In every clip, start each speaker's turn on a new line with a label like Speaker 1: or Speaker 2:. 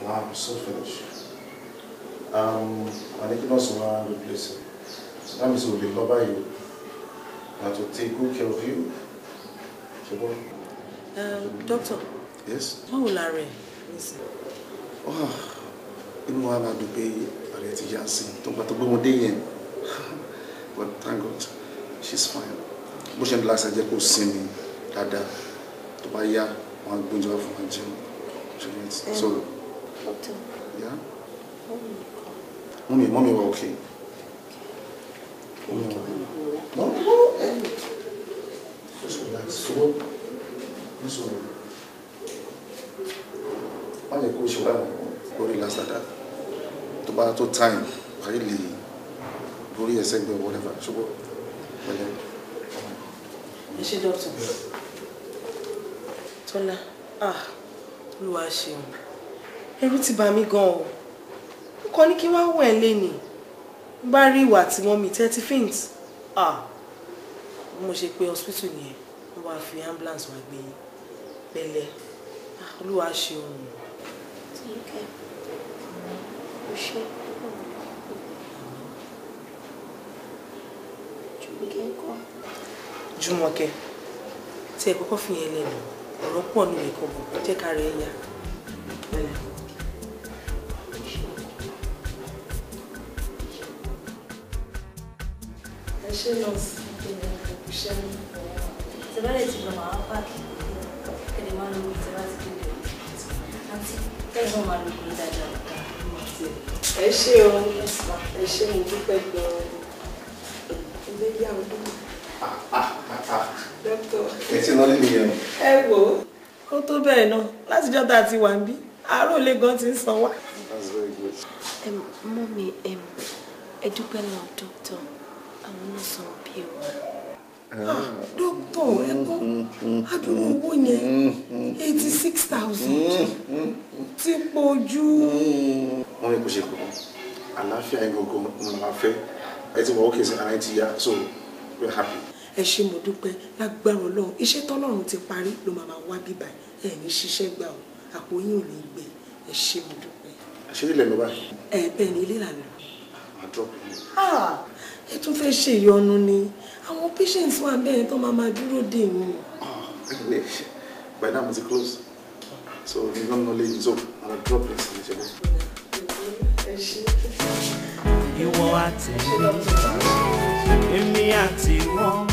Speaker 1: Wow, so finished. I need to know someone replace it. So that means we'll be loved by you. I have to take good care of you. Ṣùgbọ́n.
Speaker 2: Doctor.
Speaker 1: Yes.
Speaker 2: Báwo la rẹ̀ nísìn?
Speaker 1: Oh, inú wa máa dùn pé ààrẹ ti yá sí i tó gba tó gbé wọn dé yẹn. But thank God, she's fine. Bó ṣe ń bila ṣe jẹ́ kó sinmi dáadáa. Tó bá yá, wọ́n á gbóúnjẹ wá fún wa jẹun. So,
Speaker 3: Doctor.
Speaker 1: Yeah?
Speaker 3: Mommy,
Speaker 1: Mommy, we're okay. Mommy, no, no, just relax. So, this one. Má jẹ́ kó ṣe wá kó relax dáadáa. Tó bá tó time, wàá lè lórí ẹsẹ̀ gbẹ whatever. Ṣùgbọ́n, pẹ̀lẹ́.
Speaker 2: Ẹ ṣé doctor. Tọ́lá, ah, Olúwa ṣeun. Ẹ̀rù ti bà mí gan o. N kò ní kí wá wọ̀ ẹ́ lénìí. N bá rí ìwà tí wọ́n mi tẹ́tí faint. Ah, bí mo ṣe pé hospital nìyẹn, wọ́n wá fi ambulance wá gbé yín. Pẹ̀lẹ́, ah, Olúwa ṣeun.
Speaker 3: Tinúkẹ́, o ṣé. Jùmọ̀kẹ́ ńkọ́?
Speaker 2: Jùmọ̀kẹ́, tí ẹ kọ́kọ́ fi yẹn lẹ́nu, ọ̀rọ̀ pọ̀ nínú ìkọ̀bọ̀, jẹ́ ká rẹ̀ yá. Pẹ̀lẹ́. Ẹ ṣé nọ́ọ̀sì, iṣẹ́ mi.
Speaker 4: Tẹ́bálẹ̀ ti lọ màá páàkì, kẹ́lẹ̀ máa ń lo tẹ́bá ti dé. Àǹtí, kẹ́lẹ̀ náà máa lo kùn dáadáa.
Speaker 2: Ẹ ṣé o, ẹ ṣé mo dúpẹ́ gan-an. Ilé yá ọdún. Dókítà.
Speaker 1: Ẹ ti lọ nínú yẹn.
Speaker 2: Ẹ wò ó, ó tó bẹ́ẹ̀ náà, látijọ́ tá a ti wà níbí, àárò ilé gan ti ń san wá.
Speaker 1: That's very good.
Speaker 3: Mọ́mí, ẹ dúpẹ́ lọ, dókítà. Àwọn náà san bí wa.
Speaker 2: Dókítà, ẹ kọ́ àdúrà owó yẹn 86,000 ti pọ̀ jù.
Speaker 1: Wọ́n ní kò ṣe kọ́, àlàáfíà yín gangan ń la fẹ́. Ẹ ti wọ ókè sí ara yín ti yá, so we're happy.
Speaker 2: Ẹ ṣé mo dúpẹ́, lágbára Ọlọ́run, iṣẹ́ tọ́lọ́run ti parí ló máa wá bíbá ẹ ní ṣiṣẹ́ gbà o, àpò yín ò ní gbẹ. Ẹ ṣé mo dúpẹ́.
Speaker 1: Ṣé ilé lọ báyìí?
Speaker 2: Ẹ bẹ́ẹ̀ ni ilé là ń lọ.
Speaker 1: Màá drop yín.
Speaker 2: Ẹ tún fẹ́ ṣe ìyọnu ni, àwọn patients wà bẹ́ẹ̀ tó máa dúró dè yín.
Speaker 1: Anyway, by now mo ti close, so you don't know lady, so I'll drop this in the
Speaker 2: Ẹ ṣé.
Speaker 5: Ìwọ àti mi, èmi àti wọn,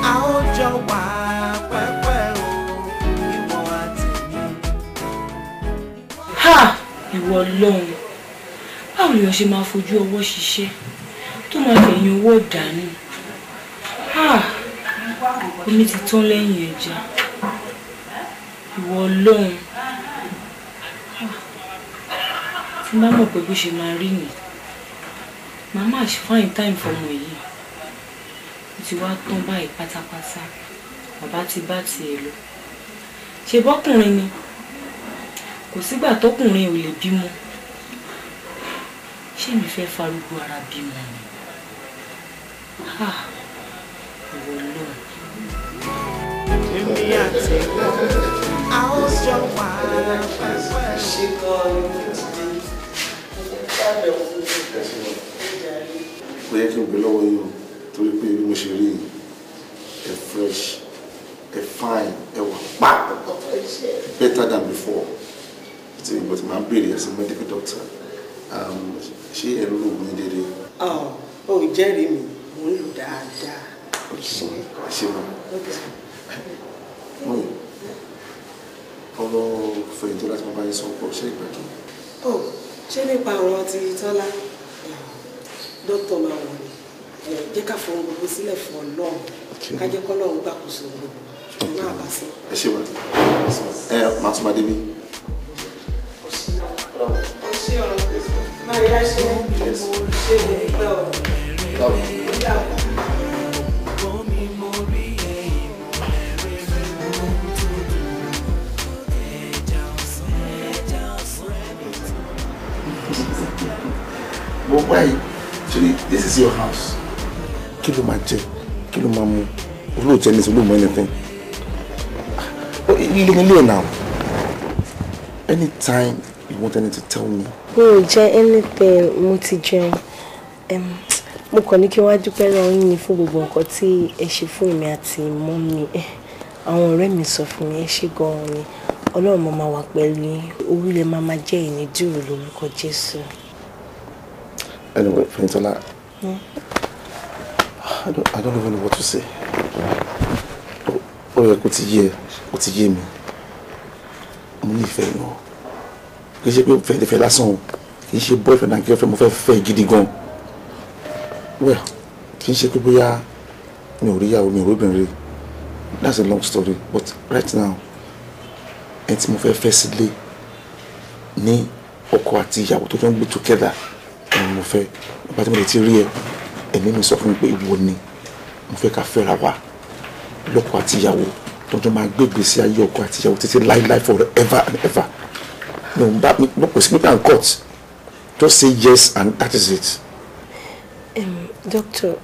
Speaker 5: a ó jọ wà pẹ́pẹ́ o, ìwọ àti mi.
Speaker 4: Ha! Ìwọ Ọlọ́run, báwo lèèyàn ṣe máa fojú ọwọ́ ṣiṣẹ́ tó máa fẹ̀yìn owó dànù? Ha! Omi ti tán lẹ́yìn ẹja. Ìwọ Ọlọ́run, tí n bá mọ̀ pé bó ṣe máa rí nìyí, màmá find time fọmọ yìí. Ó ti wá tán báyìí pátápátá. Bàbá ti bá tiẹ̀ lọ. Ṣe bọ́kùnrin ni? Kò sígbà tọkùnrin ò lè bímọ. Ṣé mi fẹ́ farúgbó ara bímọ ni? Ha! Ìwọ Ọlọ́run.
Speaker 5: Èmi àti wọn, a ó jọ wà pẹ́pẹ́.
Speaker 2: Ṣé gan-an ni mo ti dé?
Speaker 1: Ó yẹ kí n gbé lọ́wọ́ yín o, torí pé bí mo ṣe rí yín, ẹ fresh, ẹ fine, ẹ wà pa, better than before. Tí ìgbà tí màá béèrè as a medical doctor, ṣé ẹ ń lo oògùn yín déédéé?
Speaker 2: Ó jẹ́rìí mi, mò ń lò dáadáa.
Speaker 1: Ṣé mo? Mọ́mí, ọ̀rọ̀ fẹ̀yìntì láti máa bá yín sọ pọ̀, ṣé ìgbà kí?
Speaker 2: Ó ṣé nípa ọ̀rọ̀ ti Tọ́lá? Dókítà máa wọ̀ ni, jẹ́ ká fọwọ́ gbogbo sílẹ̀ fún Ọlọ́run, ká jẹ́ kọ́lọ́run gbàkóso gbogbo, ṣùgbọ́n máa bá sí.
Speaker 1: Ẹ ṣé wa, ẹ máa tún máa débi.
Speaker 2: Ẹ ṣé o, máa rí láṣẹ, ṣe é pẹ́ o.
Speaker 1: But why? Actually, this is your house. Kí ló máa jẹ? Kí ló máa mu? Olóòjẹ́ ní sọ́lọ́ mọ́ anything. Ilé nílé now. Anytime You want anything to tell me?
Speaker 3: Mi ò jẹ anything, mo ti jẹun. Mo kàn ní kí wá dúpẹ́ lọ́wọ́ yín ni fún gbogbo nǹkan tí ẹ ṣe fún èmi àti mọ́mì. Àwọn ọ̀rẹ́ mi sọ fún mi, ẹ ṣé gan-an ni. Ọlọ́run máa máa wà pẹ̀lú yín, orílẹ̀ máa máa jẹ́ ìnídùúró lórúkọ Jésù.
Speaker 1: Anyway, Fẹ́yìntọ́lá, I don't even know what to say. Ó yẹ kó ti yé ẹ, ó ti yé mi. Mo nífẹ̀ẹ́ náà. Kì í ṣe pé fẹ́ẹ́fẹ́ lásán o, kì í ṣe boyfriend and girlfriend, mo fẹ́ fẹ́ gidi gan. Well, kì í ṣe pé bóyá mi ò rí ìyàwó, mi ò róbìnrin. That's a long story, but right now, ẹni tí mo fẹ́ fẹ́ sílé ní ọkọ àti ìyàwó tó jọ ń gbé together ni mo fẹ́. Nígbà tí mo lè ti rí ẹ, ẹ̀mí mi sọ fún mi pé ìwọ ni mo fẹ́ ká fẹ́ra wa lọ́kọ àti ìyàwó tó jọ máa gbé ìgbésí ayé ọkọ àti ìyàwó títí láíláí forever and ever. No, no, kò sí pé and cut. Just say yes and that is it.
Speaker 3: Doctor,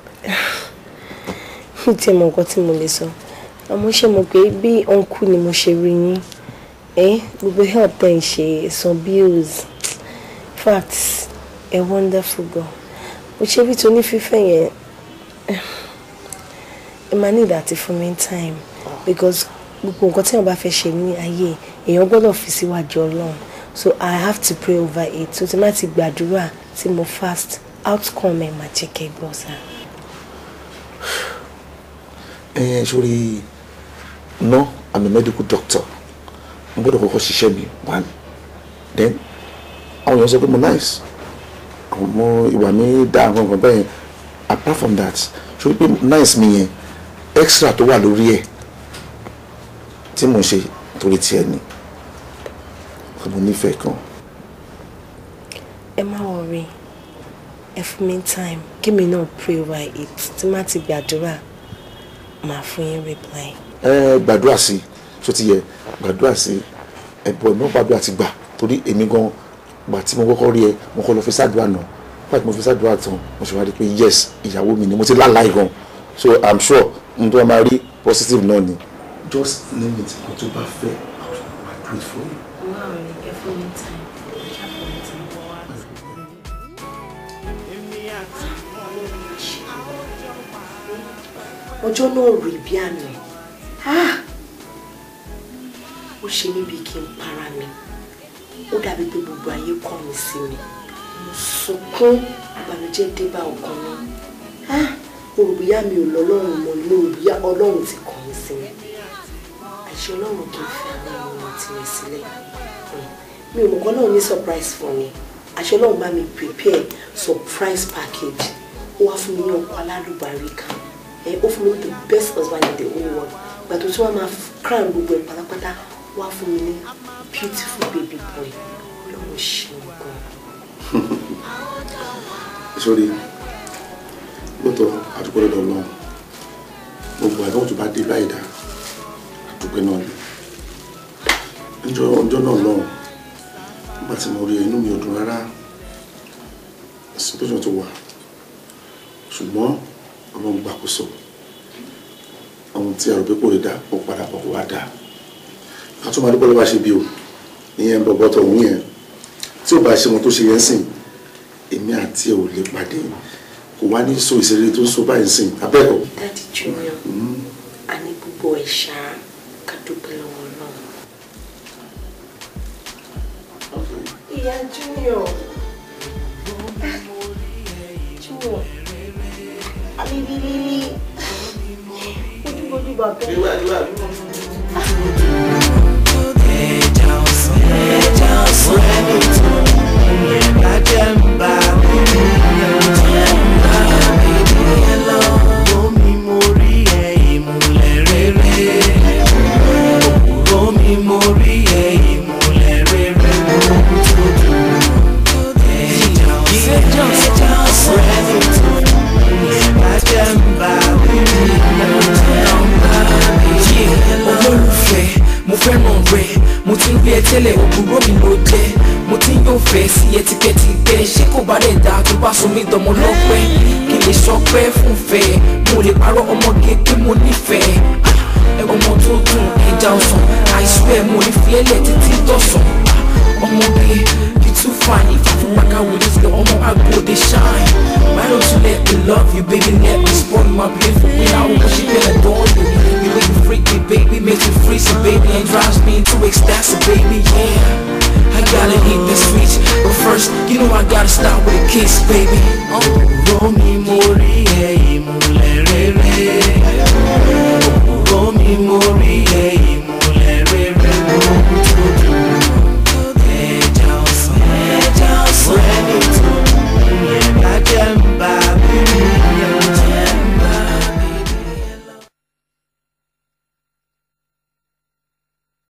Speaker 3: mi ti mọ nǹkan tí mo lè sọ. Àmọ́ ṣé mo pé bí uncle ni mo ṣe rí yín. Gbogbo help tẹ́ ń ṣe, some bills. In fact, a wonderful girl. Mo ṣe bí toní fífẹ́ yẹn. Ẹ máa ní ìdàtí fún mi time because gbogbo nǹkan tí èèyàn bá fẹ́ ṣe ní ayé, èèyàn gbọ́dọ̀ fi síwájú Ọlọ́run. So I have to pray over it. So tí má ti gbàdúrà tí mo fast, outcome ẹ̀ máa jẹ́ kẹ́ gbọ́ sá.
Speaker 1: Sorry, no, I'm a medical doctor. Mo gbọ́dọ̀ kọ́kọ́ ṣiṣẹ́ mi, one. Then, àwọn èèyàn sọ pé mo nice. Mo ìwà mi dá àwọn nǹkan bẹ́ẹ̀. Apart from that, sori pé nice mi yẹn, extra tó wà lórí ẹ̀ tí mo ṣe torí tiẹ̀ ni. Mo nífẹ̀ẹ́ kan.
Speaker 3: Ẹ má worry, ẹ fún mi time, kí mi náà pray over it. Tí má ti gbàdúrà, màá fún yín reply.
Speaker 1: Ẹ gbàdúrà sí, tó ti yẹ, gbàdúrà sí, ẹ̀bùn ẹ̀mí gbàdúrà ti gbà torí èmi gan gbà tí mo kọ́kọ́ rí ẹ, mo kọ́ lọ fi ṣàdúrà náà. Nígbà tí mo fi ṣàdúrà tán, mo ṣe wá rí pé yes, ìyàwó mi ni, mo ti láláì gan. So I'm sure n tó máa rí positive náà ni. Just name it, nǹkan tó bá fẹ́, I will do it for you.
Speaker 3: Wow, ẹ fún mi time. Ọjọ́ náà rí bí àná. Ó ṣe mí bíi kí n para mi. Ó dàbí pé gbogbo ayé kọ̀ mí sí mi. Mo sunkún, ìbànújẹ́ dé bá ọkàn mi. Mo rò bóyá mi ò lọ́lọ́run mọ́ ni, mo rò bóyá Ọlọ́run ti kọ̀ mí sí mi. Àṣé Ọlọ́run kì í fi àwọn ènìyàn tirẹ̀ sílẹ̀. Mi ò mọ̀ kọ́ náà ní surprise fún mi. Àṣé Ọlọ́run bá mi prepare surprise package. Ó wá fún mi ní ọkọ alálùbáríkà. Ó fún mi ní the best husband in the whole world. Ìgbà tó tún wá máa crown gbogbo ẹ̀ pátápátá, wá fún mi ní beautiful baby boy. Ọlọ́run ṣeun gan.
Speaker 1: Sorry, lóòótọ́ àdúgbò lọ́dọ̀ Ọlọ́run. Gbogbo àdánwò tó bá dé báyìí dá, àdúgbò náà ni. Ọjọ́ náà lọ́hùn, nígbà tí mo rí ẹ, inú mi ò dùn rárá. Situation tó wà. Ṣùgbọ́n Ọlọ́run gbàkóso. Ohun tí a rò pé kò lè dá, ó padà bọ̀ kó wá dá. Ká tó máa dúpẹ́ lọ́wọ́ ṣe bí o. Ìyẹn bọ̀bọ̀ tọ̀hún yẹn. Tí ò bá ṣe ohun tó ṣe yẹn sìn, èmi àti ẹ ò lè pàdé. Kò wá ní so ìṣeré tó ń so báyìí sìn. Abẹ́ẹ̀kọ́.
Speaker 3: Daddy Junior, a ní gbogbo ẹ̀ ṣá ká dúpẹ́ lọ́wọ́ Ọlọ́run. Ìyá Junior. Junior. Alililili. Ojúbojú bàbá.
Speaker 5: Ẹja ọ̀sán, ẹja ọ̀sán, ẹni tó bá jẹ́ ń bá mi lọ. Omi mo rí ẹ ìmùlẹ̀ rere. Omi mo rí ẹ ìmùlẹ̀ rere. Ẹja ọ̀sán, ẹja ọ̀sán, ẹni tó bá jẹ́ ń bá mi lọ.
Speaker 6: Olólùfẹ́, mo fẹ́ràn rẹ, mo ti ń rí ẹ tẹ́lẹ̀, òbúrò mi ló jẹ́. Mo ti ń yóò fẹ́ sí ẹ tipẹ́tipẹ́, ṣé kò bá lè dáa tó bá so mí dọmọ lọ́pẹ́? Kí lè sọpẹ́ fún fẹ́, mo lè parọ́ ọmọge pé mo nífẹ̀ẹ́. Ọmọ tó dùn ẹja ọsàn, I swear mo ní fi ẹlẹ̀ títí dọ̀sán. Ọmọge, you too fine. If I feel like I with this girl, ọmọ I go dey shine. Why don't you let me love you, baby? Let me spoil my beautiful queen. I wish you could adore you. You make me freaky, baby, makes me freezy, baby, and drives me into ecstasy, baby. Yeah, I gotta hit the switch, but first, you know I gotta start with a kiss, baby.
Speaker 5: Ọ̀rọ̀ mi mo rí.